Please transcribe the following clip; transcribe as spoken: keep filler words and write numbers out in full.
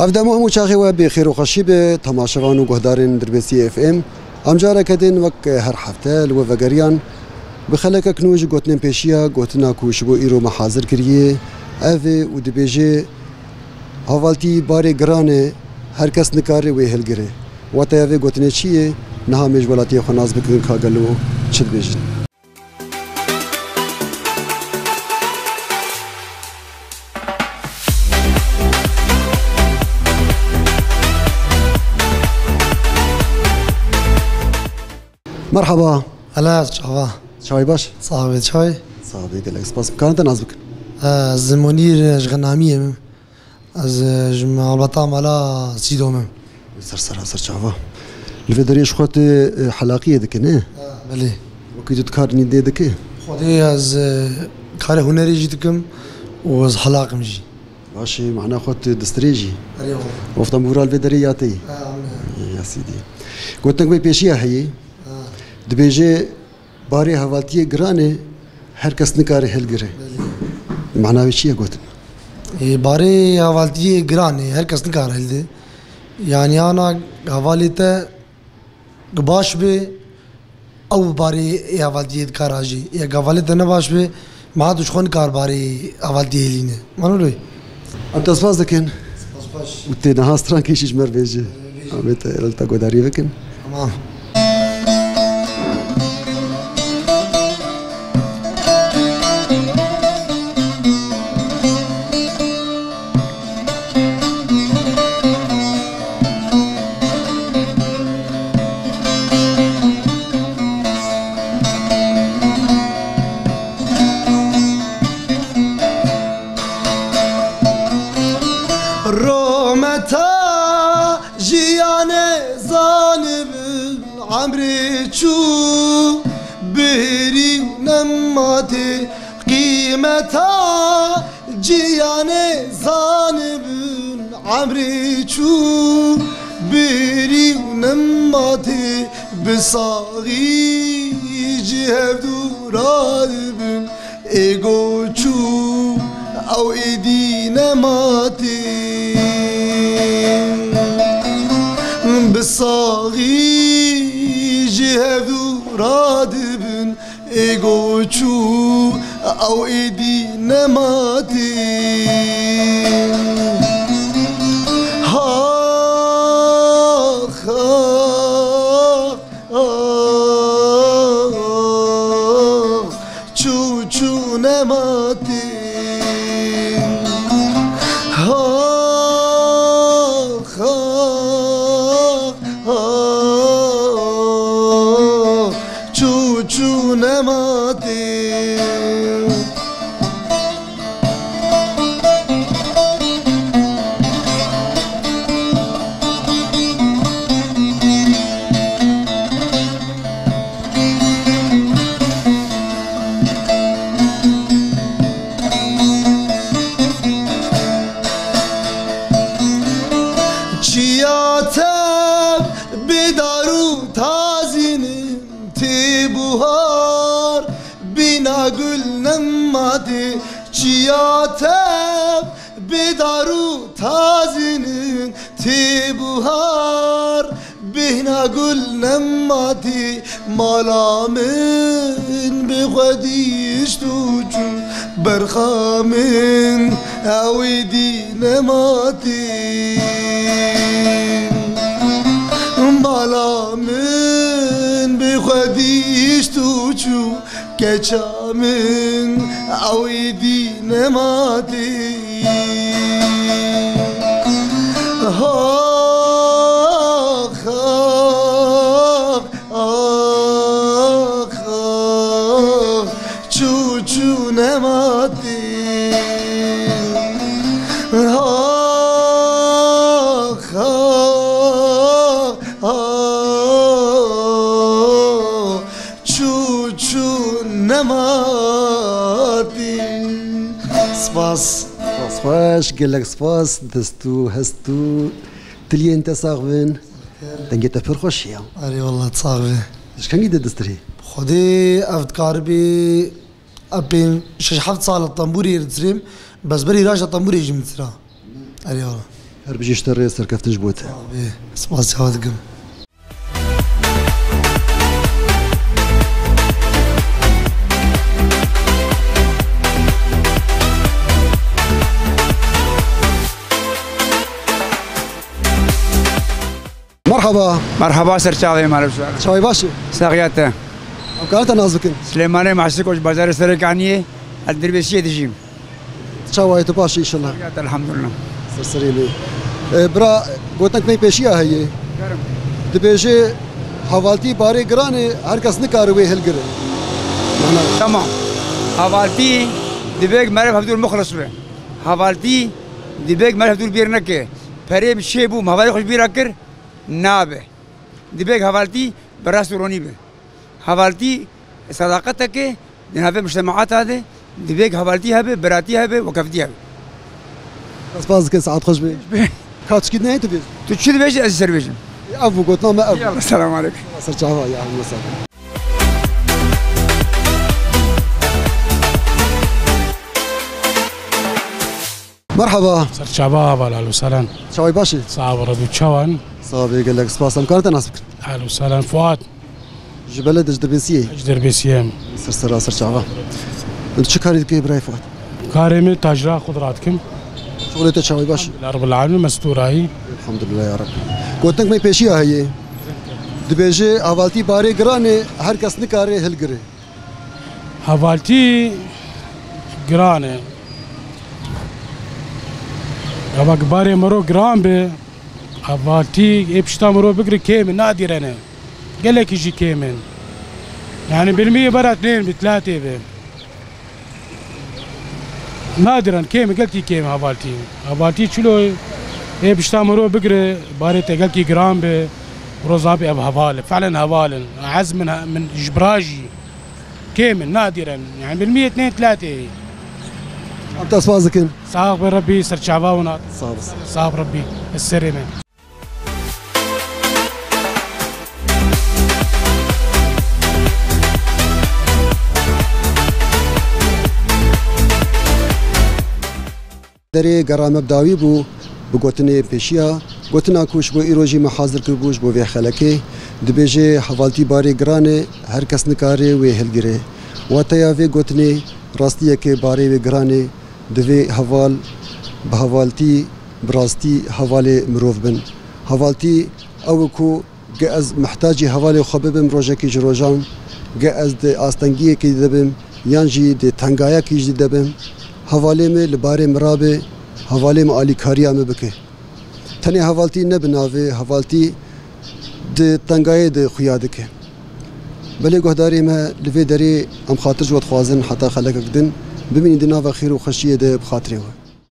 Ev dem û hemû çaxê we bê xêr û xweşî be, temaşevan û guhdarên Dirbêsiyê F M. Em careke din wek her hefte li we vegeriyan bi xelekek nû ji gotinên pêşiya gotina ku ji bo îro me hazir kiriye, ev e û dibêje, Havaltî barê giran e, her kes nikare wê hilgire. Wateya vê gotinê çi ye? Niha em ê ji welatiyê xwe nas bikin ka gelo çi dibêjin. Merhaba. Helal, çava. Çay baş? Sağ ol, çay. Sağ ol, gelek spas. Karin te nas bikin? Ez Munîr, ji Xenamiyê me. Ez, e, ji malbata mala Sîdo me. Ser sera ser çava. Li vê derê ji xwe tu, e, helaqiyê dike, ne? Ha, belê. Wekî tu dikar nîdê dike? Xwedê ez, e, karê hunerê jî dikim û ez helaq im jî. Baş e, mana xwe tu distirê jî. Erê, wala. Wefta mûral vê derê ya te yî. Ha, amine. Ya sîdî. Gotinek wê pêşiya heye. Ha. Dibêje, Barê hevaltiyê giran e, her kes nikare hilgire. Belê. Mana wê çi ye gotin? Ê, barê hevaltiyê giran e, her kes nikare hilde. Yani ana hevalê te baş be, ew barê hevaltiyê dikar ajê. Ya hevalê te ne baş be, ma tu ji xwe nikar barê hevaltiyê hilîne. Mano lê? Em te spas dikin. Spas baş. Û tê niha strankê jî ji me re bêje. Em ê te, te guhdarî bikin. Tamam. Rometa jiyanê zanibin, emrê çû bêrî û nematê. Qîmeta jiyanê zanibin, emrê çû bêrî û nematê. Bi saxî ji hevdû radibin, êgo çû ew êdî nematê. Bi saxî ji hevdû radibin, êgo çû ew êdî nematê. Hax, hax, ax, çû çû nematê. Ax, ax, ax, çû çû nematê. Çiya tev bê dar û tazînin tê buhar, bîna gul nematê. Çiya tev bê dar û tazînin tê buhar, bêhna gul nematê. Mala min bi xwedî hişt û çû, berxa min ew êdî nematê. Mala min bi xwedî hişt û çû, keça min ew êdî nematê. Ax, ax, ax, ax, çû çû nematê. Ax, ax, ax, çû çû nematî. Spas. Spas xweş, gelek spas. Dest û hest û tiliyên te sax bin. Dengê te pir xweş ya. Erê wallah, sax be. Ji kengî de distirî? Xwedê ev dikaribî, ev pênc, şeş, heft sal e tembûrê ditirêm. Bes berî raja tembûrê jî min ditira. Erê wallah. Her bijî ji te re, serkeftin ji bo te. Spas çawa dikim. Merhaba. Merhaba, ser çavê me. Çavê baş e? Saxiya te. Em karin te nas bikin? Silêmanê Mahsiko ji bajarê Serêkaniyê, ez Dirbêsiyê dijîm. Çawa yê tu, baş î înşallah? Saxiya te, elhamdulillah. Ser serê me. E, bira, gotinek me pêşiya heye. Germ. Dibêje, hevaltî barê giran e, her kes nikare wê hilgire. Mana? Tamam. Hevaltî divê meriv hevdûr muxlis be. Hevaltî divê meriv hevdûr bîr neke. Perê min çêbû, min hevalê xwe ji bîra kir, nabe. Divê hevaltî bi rast û ronî be. Hevaltî sedaqeteke di navê mujtemaata de, divê hevaltî hebe, biratî hebe, wekefdî hebe. Spas dikim, saet xweş be. Ka çikî neyê tu bêjî? Tu çi dibêjî, ez jî ser bêjim. Ev bû gotina me, ev bû. Yallah, selam aleykum. Ser çava, ya, hemle ser. Merhaba. Ser çava, heval, ehlen û sehlen. Çawê baş e? Sağ ol, Rabbi, çawan? Sağ ol, gelek spas. Em karin te nas bikin? Ehlen û sehlen, Fuat. Ji belê de ji Dirbêsiyê? Ji Dirbêsiyê. Ser sera, ser çava. Tu çi karî dikî, birayê Fuat? Karê min tajira xudra dikim. Şuxulê te çawê baş e? Elhamdülillah Rabbil alemin, mestûrayî. Elhamdülillah ya Rabbi. Gotinek me pêşiya heye. Dibêje, hevaltî barê giran e, her kes nikare hilgire. Hevaltî giran e. Gava ku barê miro giran be, hevaltî ê pişta miro bigire kêm e, nadirene. Gelekî jî kêm in. Yani bilmiyê berat nên bi tlatê be. Nadiren kêm e, gelkî kêm e hevaltî. Hevaltî çilo ê pişta miro bigire, barê te gelkî giran be, roza be ev heval e. Felen heval in. Ez min, min ji bira jî. Kêm in, nadir in. Yani, bi miyet ne tlatê. Em te spas dikin. Sağ be Rebî, ser çava û nat. Sağ olasın. Sağ Rebî, ez serê me. Derê gera me bi dawî bû, bi gotinê pêşiya, gotina ku ji bo îro jî me hazir kiribû ji bo vê xelekê, dibêje, hevaltî barê giran e, her kes nikare wê hilgire. Wateya vê gotinê rastiyeke barê wê giran e, divê heval bi hevaltî, bi rastî hevalê mirov bin. Hevaltî ew e ku Ge ez mihtacî hevalê xwe bibim rojekî ji rojan, ge ez di astengiyekî de bim, yan jî di tengayekî jî de bim, hevalê min li barê min rabe, hevalê min alîkariya min bike. Tenê hevaltî ne bi navê, hevaltî di tengayê de xuya dike. Belê guhdarê me, li vê derê em xatir ji we dixwazin heta xelekek din, bimînin di nava xêr û xweşiyê de bi xatirê we.